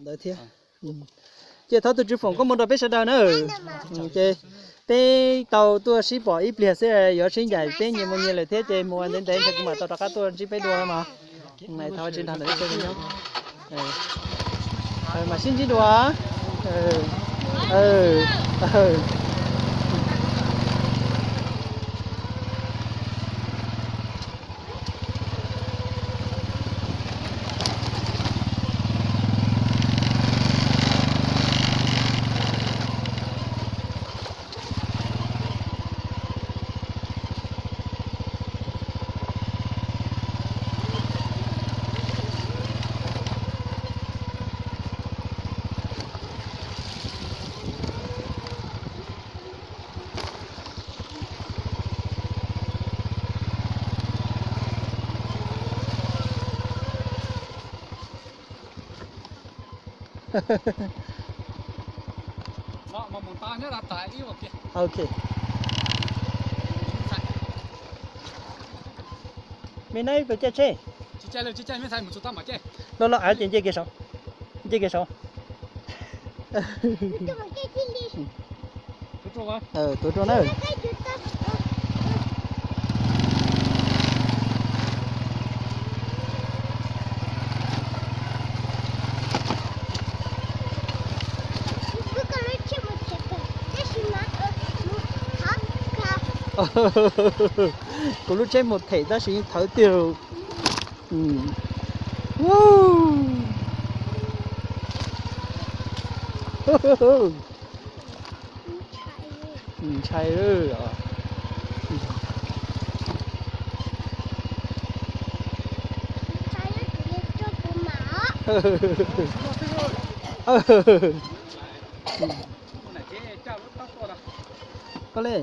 Ntawd thiab. Ces thov tus tswv foom koob hmoov rau peb sawv daws na. Ces peb tau tuaj sib pom ib pliag xwb, yuav sib ncaim peb nyias mus nyias lawm thiab, ces mus ntev ntev ntshe kuv mam tau rov qab tuaj ntsib peb dua no. Thov tsis nrog ntawm nyob, mam sib ntsib dua. Ok. Me nai puas caij tsheb? Los los av ces nce kev saud. Nce kev saud. Tuav rau na. Kuv lub tsheb mus them tab sis thawv tiag. Ntshai. Koj le.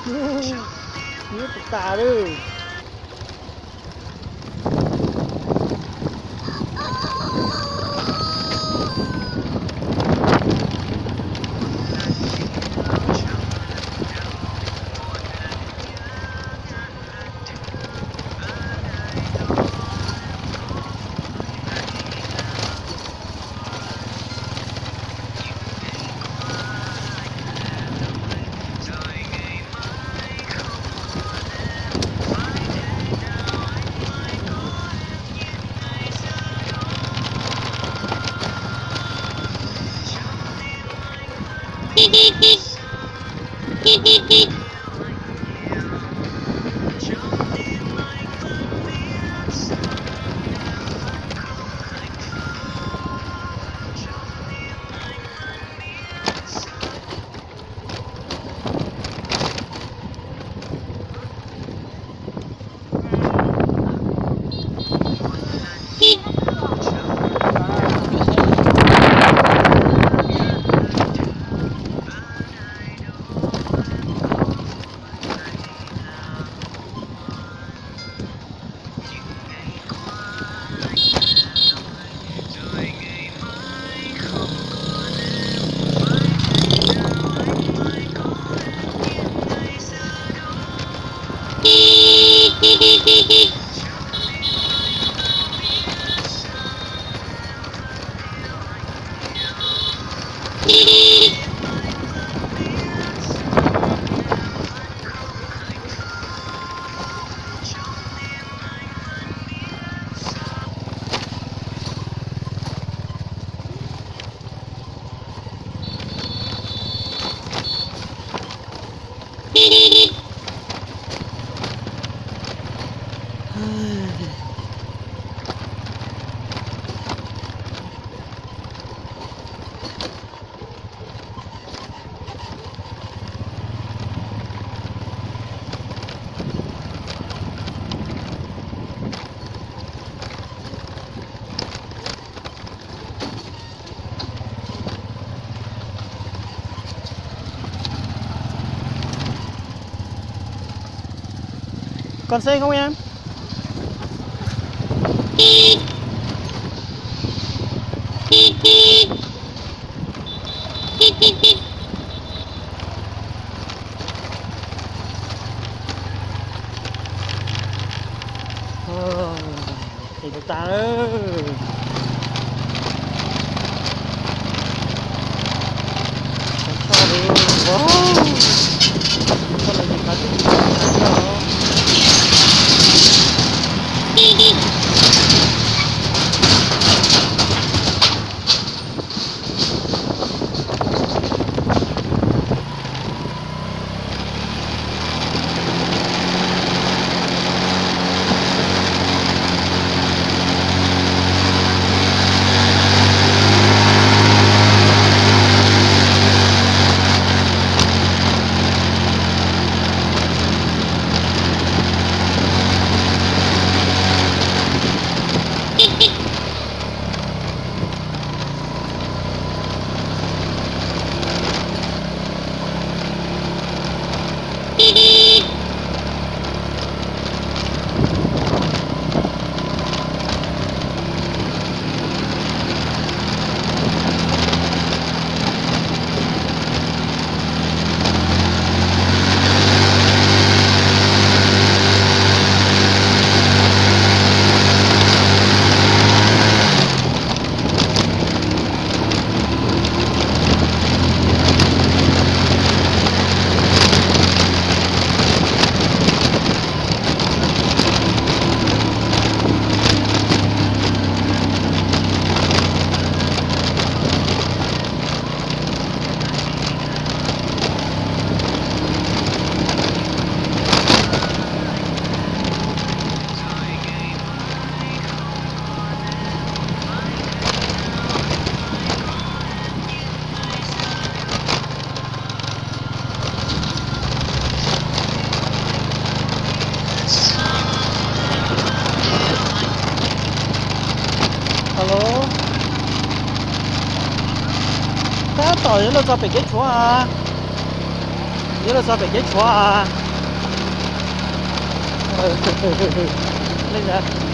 Ub, tus tas lawm. Còn xe không em? Tus tas lawm. Tau choj li, wow. Koj lawv ces kav twb tsis tau tas thiab os. Alo, tab tom yuav luag txog pem kev tshuav os. Yuav los txog pem kev tshuav. Li ntawd.